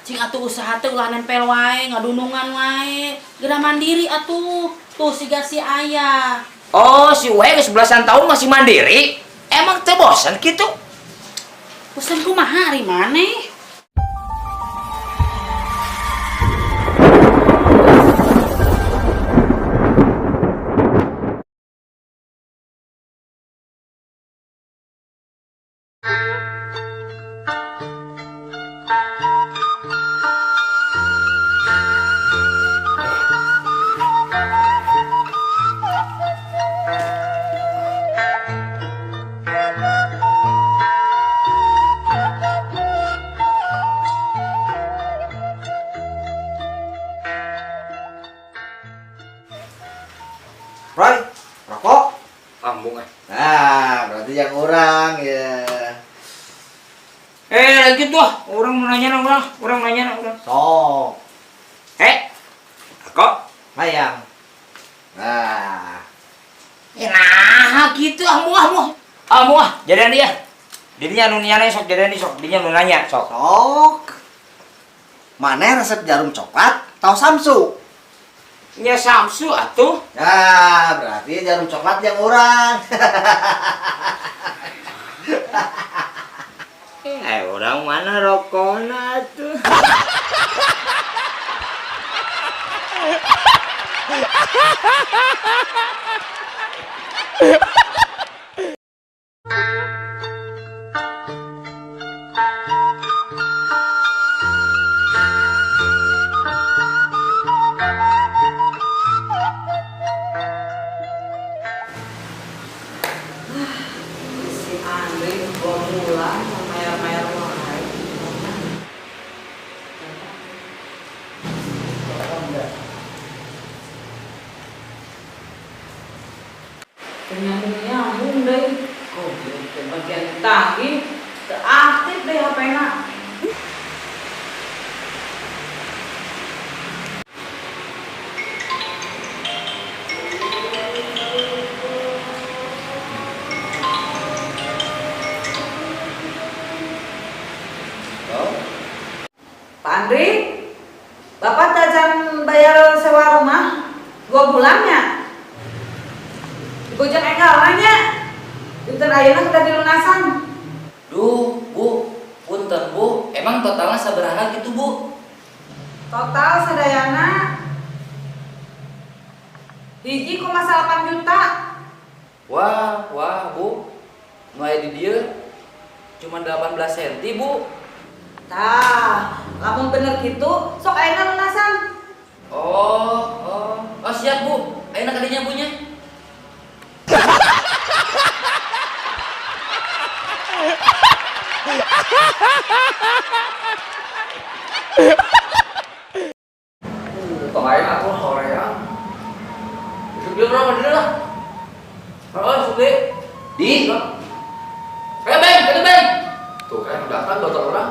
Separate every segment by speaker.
Speaker 1: Cing atuh usaha teh ulah nempel wae, ngadunungan wae. Geura mandiri atuh. Tuh siga si ayah.
Speaker 2: Oh, si Uhe geus belasan tahun masih mandiri. Emang teu bosan kitu?
Speaker 1: Bosan kumaha ari maneh?
Speaker 3: Roy, rokok.
Speaker 2: Ambung ah.
Speaker 3: Nah, berarti yang orang ya.
Speaker 2: Lanjut tuh. Orang mau nanya orang, orang nanya orang.
Speaker 3: Sok,
Speaker 2: Eh, kok?
Speaker 3: hayang. Nah,
Speaker 2: Ya nah gitu ambung ah, ambung. Ambung ah, jadian dia. Dirinya nu nanya sok, jadian dia sok, dinya nu nanya sok.
Speaker 3: sok. Mana resep jarum coklat atau Samsu?
Speaker 2: Nya Samsu atuh.
Speaker 3: Nah, berarti jarum coklat yang orang.
Speaker 2: Orang mana rokona tuh?
Speaker 4: Si Andri 2 bulan mayar-mayar wae. Nyambung-nyambung deh. Goblok teh bagian ditagih teu aktif deh HP-na. Pak Andri, Bapak tajan bayar sewa rumah 2 bulannya. Dibojong enggal nanya. Dinten ayeuna kita dilunasan.
Speaker 1: Duh, Bu, punten Bu, emang totalnya sabaraha gitu Bu?
Speaker 4: Total sadayana 1,8 juta.
Speaker 1: Wah, wah Bu, nu aya di dieu cuma 18 senti Bu.
Speaker 4: Tah, lamun bener gitu, sok ayeuna lunasan.
Speaker 1: Oh, oh, oh siap Bu, ayeuna kadinya Bu nya.
Speaker 5: Kemarin aku hoream. Itu dia berapa dia lah? Oh, Sugli.
Speaker 1: Di. Ben, itu Ben.
Speaker 5: Tuh kan datang dokter orang.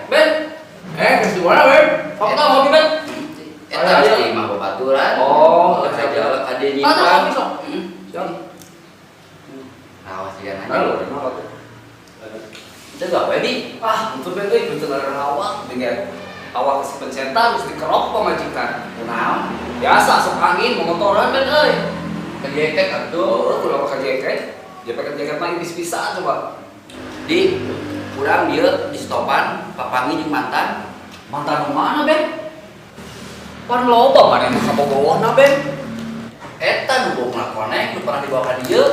Speaker 5: Ben. Kasih mana, Ben? Kok tau ngopi, Ben?
Speaker 1: Eta sih mah babaturan.
Speaker 5: Oh,
Speaker 1: saya jalan ka dieu
Speaker 5: Ah,
Speaker 1: nyimpan.
Speaker 5: kopi sok. Siap.
Speaker 1: Awas ya nanya.
Speaker 5: Halo, kenapa tuh?
Speaker 1: Itu gak apa di?
Speaker 5: Ah, untuk Ben euy, bener awak dengan awak kesepencetan mesti dikerok pamajikan.
Speaker 1: Kunaon?
Speaker 5: Biasa sok angin mau motoran Ben euy.
Speaker 1: Ke jaket atuh.
Speaker 5: Oh, kudu pakai jaket. Dia pakai jaket mah ibis pisan coba.
Speaker 1: Di kurang dia di stopan papangi jeung mantan.
Speaker 5: Mantan nu mana, Ben? Pan loba maneh nu kabogohna, Ben.
Speaker 1: Eta nu bogona koneng nu pernah dibawa ka dieu.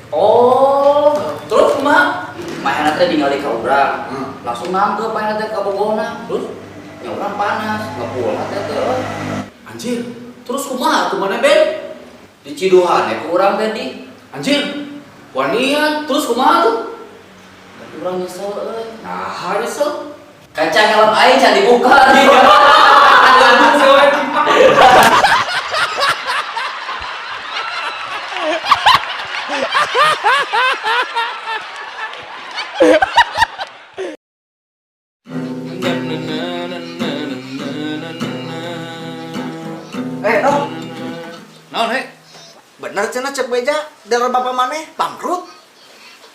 Speaker 5: Oh, terus kumaha?
Speaker 1: Manehna teh ningali ka urang. Langsung nangkep manehna teh kabogohna.
Speaker 5: Terus?
Speaker 1: Nya urang panas, ngepul teh teh.
Speaker 5: Anjir, terus kumaha tuh maneh, Ben?
Speaker 1: Diciduhan ya ku urang teh di.
Speaker 5: Anjir, wanian, terus kumaha tuh?
Speaker 1: Tapi urang nyesel euy.
Speaker 5: Nah, nyesel.
Speaker 1: Kaca helm aing can dibuka nih.
Speaker 3: Dong.
Speaker 5: Naon, he?
Speaker 3: Bener cenah cek beja, dari bapak maneh bangkrut.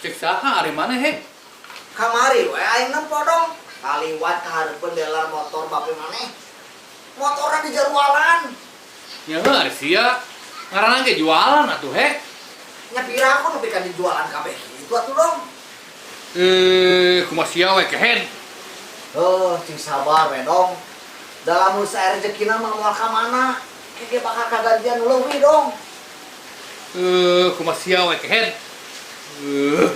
Speaker 5: Cek saha ari maneh, he?
Speaker 3: Kamari we aing nempo dong. Kaliwat kahareupeun dealer motor bape maneh. Motorna dijarualan.
Speaker 6: Ya heuh ari sia. Ngaranna ge jualan atuh he.
Speaker 3: Nya pira aku nepi ka dijualan kabeh kitu atuh dong.
Speaker 6: Eh, kumaha sia we kehed.
Speaker 3: Heuh, cing sabar we dong. Dalam usaha rezekina mah moal ka mana? Kege bakal kagantian nu leuwih dong.
Speaker 6: Eh, kumaha sia we kehed. Eh.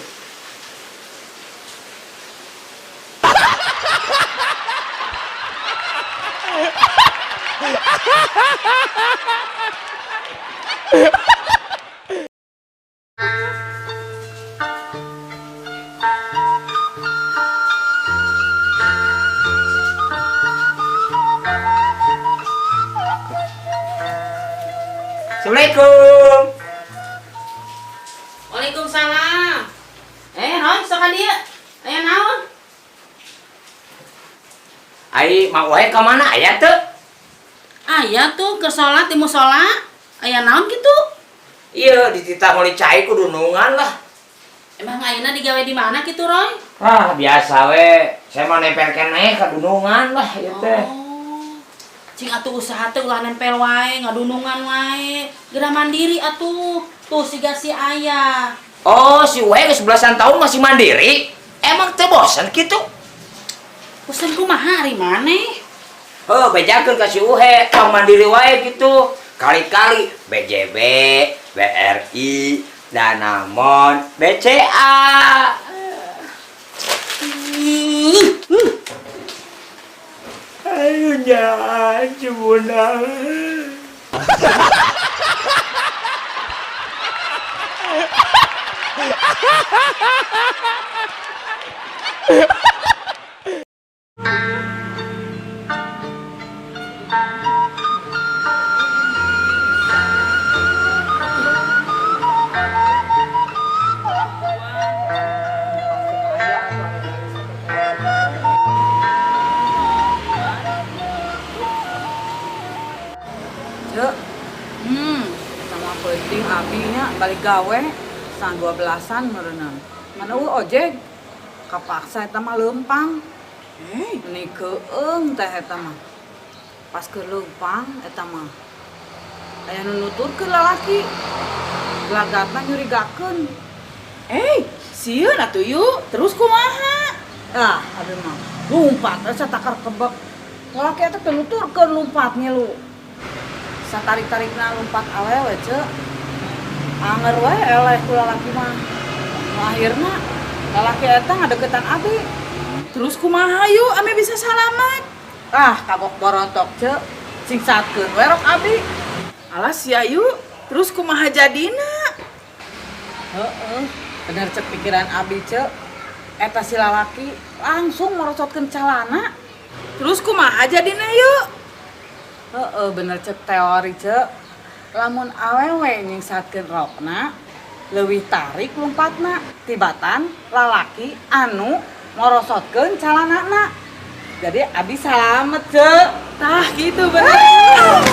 Speaker 2: Assalamualaikum.
Speaker 1: Waalaikumsalam. Eh, Roy, sok ka dieu. Aya naon?
Speaker 2: Ai Mak Wae ka mana aya teu?
Speaker 1: Aya tuh ke sholat di musola. Aya naon gitu?
Speaker 2: Iya, dititah meuli cai ku dunungan lah.
Speaker 1: Emang ayeuna digawe di mana gitu, Roy?
Speaker 2: Ah, biasa we. Saya mah nempel keneh ka dunungan lah ieu teh.
Speaker 1: Oh. Cing atuh usaha teh ulah nempel wae, ngadunungan wae. Geura mandiri atuh. Tuh siga si ayah.
Speaker 2: Oh, si Wae geus belasan tahun masih mandiri. Emang teu bosan kitu?
Speaker 1: Bosan kumaha ari maneh?
Speaker 2: Oh, bejakeun ka si Uhe, tong mandiri wae gitu. Kali-kali BJB, BRI, Danamon, BCA. Ayo jangan cibunang.
Speaker 4: Cek, sama penting abinya balik gawe sang 12-an meureunan. Mana eueuh ojek kapaksa eta mah leumpang. Meni keueung teh eta mah. Pas keur leumpang eta mah. Aya nu nuturkeun lalaki. Gelagatna nyurigakeun.
Speaker 7: Eh, sieun atuh yuk. Terus kumaha?
Speaker 4: Ah, abi mah lumpat we satakar kebek. Lalaki eta teh nuturkeun lumpat ngilu. Satarik-tarikna lumpat awewe ceu. Anger we eleh ku lalaki mah. Nu akhirna lalaki eta ngadeukeutan abi.
Speaker 7: Terus kumaha yuk ame bisa salamat?
Speaker 4: Ah, kagok borontok ceu. Singsatkeun we rok abi.
Speaker 7: Alas ya yuk. Terus kumaha jadina?
Speaker 4: Heeh, bener cek pikiran abi ceu. Eta si lalaki langsung merosotkeun calana.
Speaker 7: Terus kumaha jadina yuk?
Speaker 4: Heeh, bener cek teori ceu. Lamun awewe nyingsatkeun rokna, leuwih tarik lompatna tibatan lalaki anu morosotkeun calanana. Jadi abi salamet ceu.
Speaker 7: Tah gitu bener.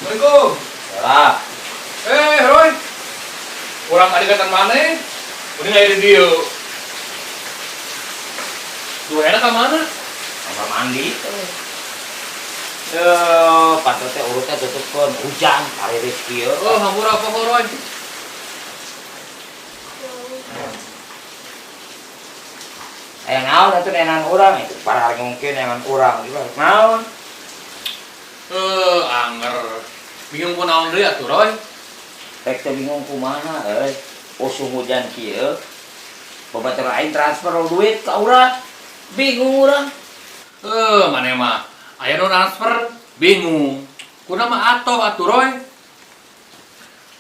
Speaker 5: Assalamualaikum.
Speaker 2: Salah.
Speaker 6: Eh, Roy. Urang adikatan maneh? Mending aya di dieu. Duena ka mana?
Speaker 2: Kamar mandi. Eh, patut teh urutnya tutupkeun hujan ari rezeki ieu.
Speaker 6: Oh, hampura apa Roy?
Speaker 2: Aya naon atuh neangan urang itu parah mungkin neangan urang juga naon.
Speaker 6: Eh, anger. Bingung ku naon deui atuh, Roy?
Speaker 2: Rek teh bingung kumaha euy. Usum hujan kieu. Babatur aing transfer duit ka urang. Bingung urang.
Speaker 6: Eh, maneh mah aya nu transfer bingung. Kuna mah atoh atuh, Roy.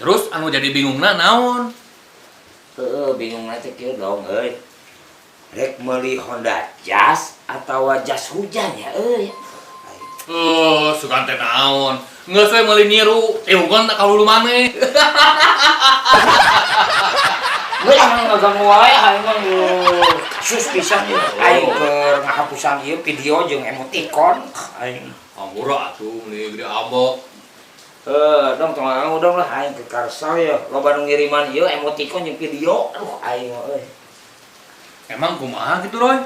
Speaker 6: Terus anu jadi bingungna naon?
Speaker 2: Heeh, bingung teh kieu dong euy. Rek meuli Honda Jazz atawa jas hujan ya euy.
Speaker 6: Eh, sugan teh naon? Geus we meuli niru, eh hungkon tak ka hulu maneh.
Speaker 2: Geus mah ngaganggu wae aing mah sus pisan ieu. Aing keur ngahapusan ieu video jeung emoticon aing.
Speaker 6: Hampura atuh meuni gede ambek.
Speaker 2: Dong tong nganggo dong lah aing ke karsa ya. Loba nu ngiriman ieu emoticon jeung video. Aduh aing mah euy.
Speaker 6: Emang kumaha gitu, Roy?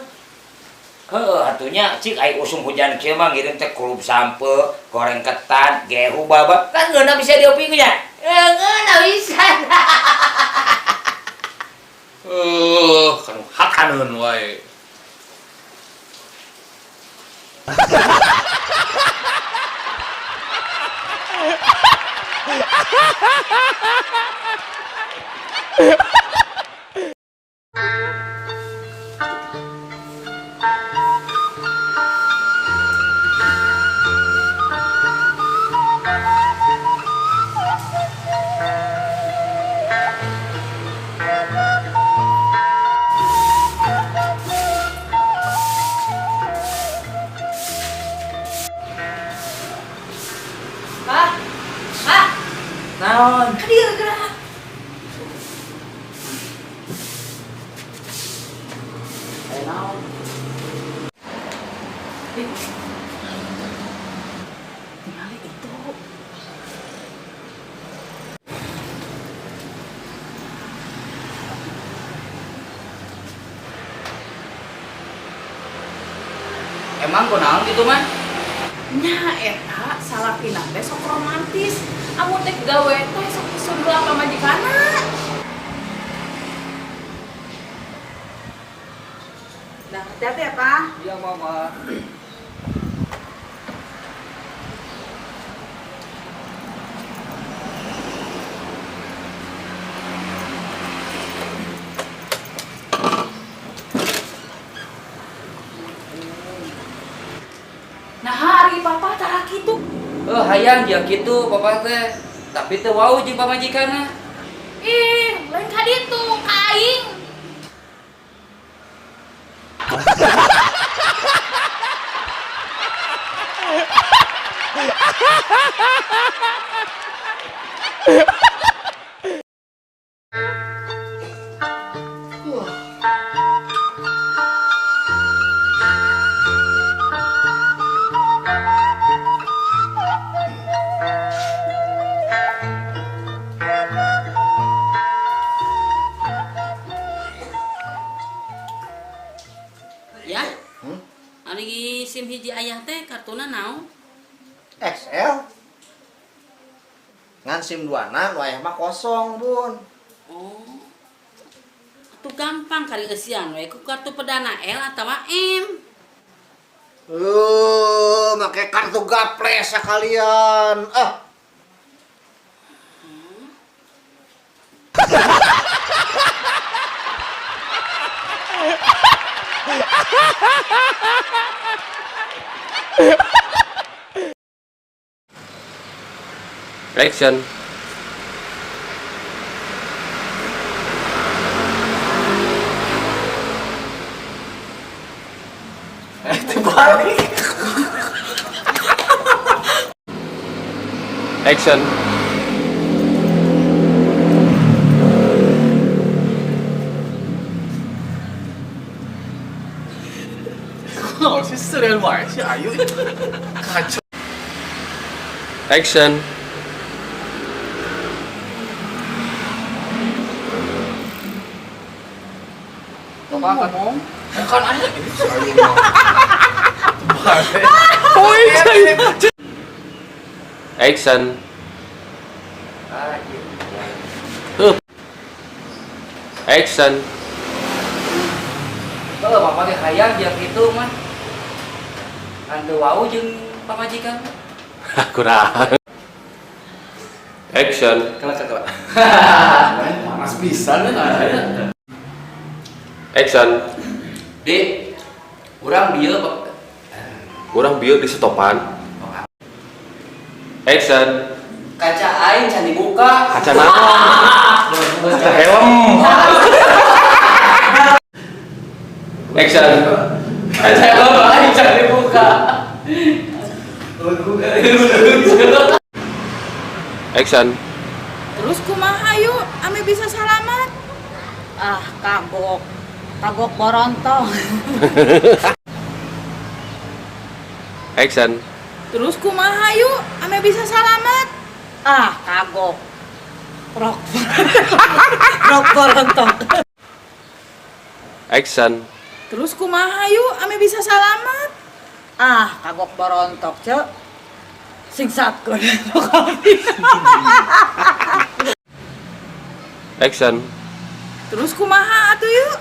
Speaker 2: Heuh, atunya cik aing usum hujan kieu mah ngirim teh kulub sampe, goreng ketan, gehu baba. Kan ngeunah bisa dioping nya. Ngeunah bisa.
Speaker 6: Kanu hakaneun wae.
Speaker 1: Pak. Pak,
Speaker 2: Naon?
Speaker 1: ka dieu geura.
Speaker 2: Aya naon?
Speaker 1: Tingali itu.
Speaker 5: Emang kunaon gitu mah?
Speaker 7: Nya eta salakina teh sok romantis. Amun teh gawe teh sok disundul pamajikanna. Nah, hati-hati ya, Pak.
Speaker 5: Iya, Mama.
Speaker 7: Nah, hari papa tara kitu.
Speaker 5: Hayang jeung kitu papa teh. Tapi teu wau jeung pamajikanna.
Speaker 7: Ih, lain ka ditu, ka aing.
Speaker 1: Ya. Ari SIM hiji ayah teh kartuna naon?
Speaker 3: XL. Ngan SIM 2 na nu ayah mah kosong, Bun.
Speaker 1: Oh. Atuh gampang kari eusian we ku kartu perdana L atawa M.
Speaker 3: Lu make kartu gaples sekalian. Ah,
Speaker 5: Action.
Speaker 3: Dibalik.
Speaker 5: Action.
Speaker 8: Sih serius wae sih Ayu. Kacau.
Speaker 5: Action.
Speaker 4: Ngomong.
Speaker 8: Kan ada ini si Ayu mah. Terbalik.
Speaker 5: Action. Hup. Action.
Speaker 2: Heuh, papa teh hayang jeung kitu mah. Kan teu wau jeung pamajikan.
Speaker 5: Kurang. Action. Kelak kelak.
Speaker 8: Panas pisan kan ada.
Speaker 5: Action.
Speaker 2: Di, urang bieu Pak.
Speaker 5: Urang bieu di setopan. Action.
Speaker 2: Kaca aing can dibuka.
Speaker 5: Kaca naon? Kaca helm. Action.
Speaker 2: Kaca helm aing can dibuka.
Speaker 5: Action.
Speaker 7: Terus kumaha yuk, ame bisa salamat?
Speaker 4: Ah, kagok. Kagok borontong.
Speaker 5: Action.
Speaker 7: Terus kumaha yuk ame bisa salamet?
Speaker 4: Ah, kagok. Rok. Rok borontok.
Speaker 5: Action.
Speaker 7: Terus kumaha yuk ame bisa salamet?
Speaker 4: Ah, kagok borontok, Cek. Singsatkeun rok abi.
Speaker 5: Action.
Speaker 7: Terus kumaha atuh yuk?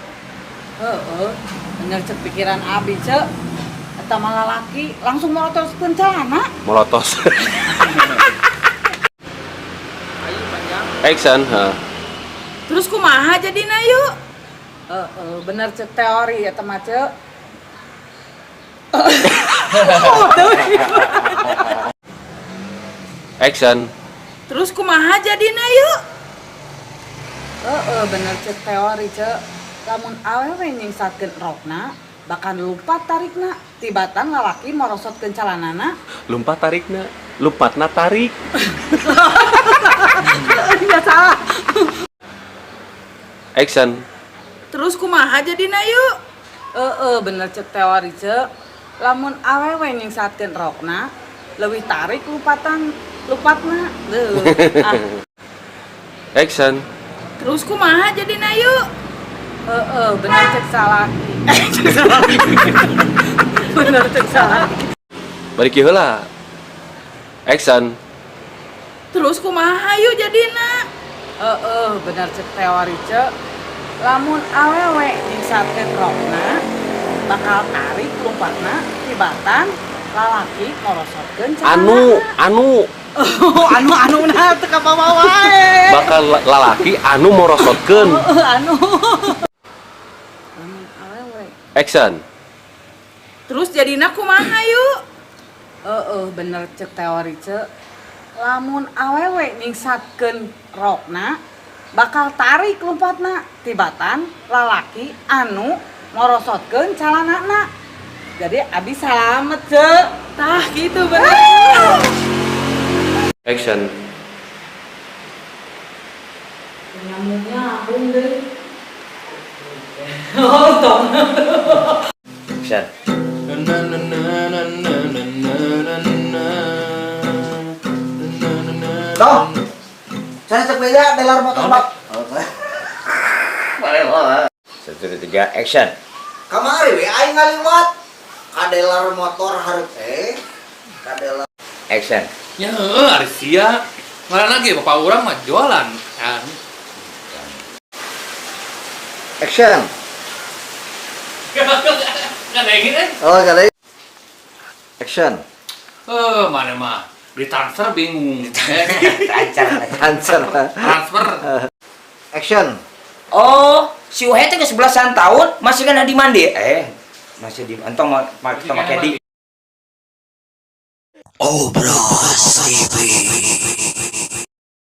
Speaker 4: Heeh, bener cek pikiran abi, Cek. Eta mah lalaki langsung morotoskeun celana.
Speaker 5: Molotos.
Speaker 8: Ayo panjang.
Speaker 5: Action. Ha.
Speaker 7: Terus kumaha jadina yuk?
Speaker 4: Heeh, bener cek teori eta mah, Cek.
Speaker 5: Action.
Speaker 7: Terus kumaha jadina yuk?
Speaker 4: Heeh, bener cek teori, Cek. Lamun awewe nyingsatkeun rokna, bahkan lupa tarikna, tibatan lalaki morosotkeun calanana.
Speaker 5: Lumpat tarikna. Lumpatna tarik.
Speaker 4: Enggak salah.
Speaker 5: Action.
Speaker 7: Terus kumaha jadina yuk?
Speaker 4: Heeh, bener cek teori, Cek. Lamun awewe nyingsatkeun rokna, leuwih tarik lupatan lupatna. Leuh. Ah,
Speaker 5: Action.
Speaker 7: Terus kumaha jadina yuk?
Speaker 4: heeh, bener cek salaki. Cek salaki. Bener cek salaki.
Speaker 5: Balik kieu heula. Action.
Speaker 7: Terus kumaha yuk jadina?
Speaker 4: Heeh, bener cek teori, Cek. Lamun awewe nyingsatkeun rokna, bakal tarik lompatna tibatan lalaki morosotkeun celana.
Speaker 5: Anu, anu
Speaker 4: Oh, anu anu na teu kabawa wae.
Speaker 5: bakal lalaki anu morosotkeun.
Speaker 4: Heeh, anu. Lamun awewe.
Speaker 5: Action.
Speaker 7: Terus jadina kumaha yuk?
Speaker 4: Heeh, bener cek teori, Cek. Lamun awewe nyingsatkeun rokna, bakal tarik lompatna tibatan lalaki anu morosotkeun calanana. Jadi abi salamet, Cek.
Speaker 7: Tah gitu bener.
Speaker 5: Action.
Speaker 4: Nyambung nyambung deh. Oh, tong.
Speaker 2: Action.
Speaker 6: Na na na na na na na na na na na.
Speaker 3: Toh. Saya cek beda dealer motor bak.
Speaker 2: Satu, dua, tiga, action.
Speaker 3: Kamari we aing ngaliwat ka dealer motor hareup ka dealer.
Speaker 2: Action.
Speaker 6: Ya heueuh ari sia. Ngaran lagi bapak urang mah jualan. Ah,
Speaker 3: Action.
Speaker 6: Kan ingin eh.
Speaker 3: Oh, kali. Action.
Speaker 6: Eh, mana mah di transfer bingung.
Speaker 2: Lancar.
Speaker 3: Transfer.
Speaker 6: Transfer.
Speaker 3: Action.
Speaker 2: Oh, si Uhe teh geus belasan tahun masih kena di mandi. Masih di entong mau make di.
Speaker 3: Obras TV.